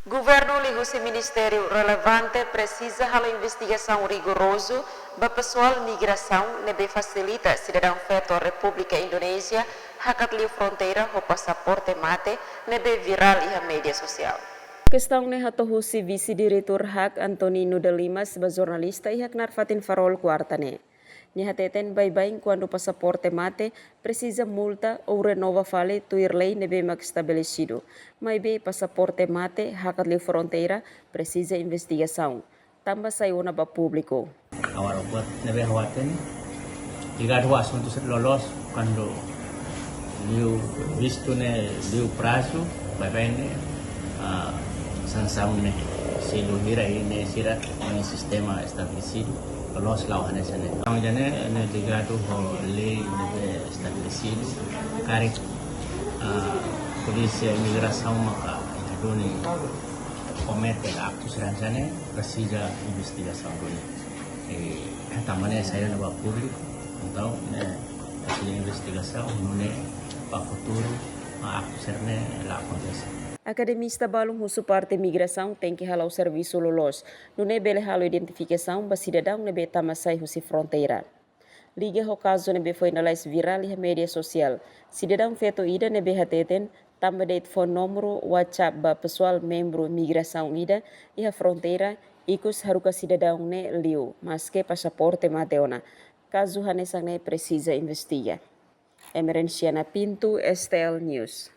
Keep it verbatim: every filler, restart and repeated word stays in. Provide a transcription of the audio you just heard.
Governu liuhusi ministériu relevante presiza halo investigasaun rigorozu ba pesoál migrasaun ne'ebé fasilita sidadaun feto Repúblika Indonézia hakat liu fronteira ho pasaporte mate ne'ebé virál iha média sosiál. Kestaun ne'e hato'o husi Vise-Diretór HAK Antonino de Limas ba jornalista iha knaar fatin Farol, kuarta ne'e. Nia hateten baibain kuandu pasaporte mate presiza multa ou renova fali tuir lei ne'ebé mak estabelesidu. Maibé pasaporte mate hakat liu fronteira presiza investigasaun, tanba sai ona ba públiku. Agora, buat ne'ebé ha'u hatene, ligadu ho asuntu sira loloos, kuandu liu vistu ne'e liu prazu, baibain ne'e, ah, sansaun ne'e, selu hira ne'e sira, ho sistema estabelesidu, loloos la'o hanesan ne'e. Entaun, ida-ne'e, ne'e ligadu ho lei ne'ebé estabelesidu, karik, ah, polísia imigrasaun maka ita duni komete aktu sira hanesan ne'e, presiza investigasaun duni. Eh, tanba ne'e sai ona ba públiku, entaun, ne'e, presiza investigasaun, nune'e, ba futuru, ah, aktu sira-ne'e la akontese. Akademista balun husu parte migrasaun tenke hala'o servisu loloos, nune'e bele halo identifikasaun ba sidadaun ne'ebé tama sai husi fronteira. Liga ho kazu ne'ebé foin lalais virál iha média sosiál, sidadaun feto ida ne'ebé hateten tanba de'it fó númeru WhatsApp ba pesoál membru migrasaun ida iha fronteira, ikus haruka sidadaun ne'e liu, maske pasaporte mate ona. Kazu hanesan ne'e presiza investiga. Emerenciana Pinto, S T L News.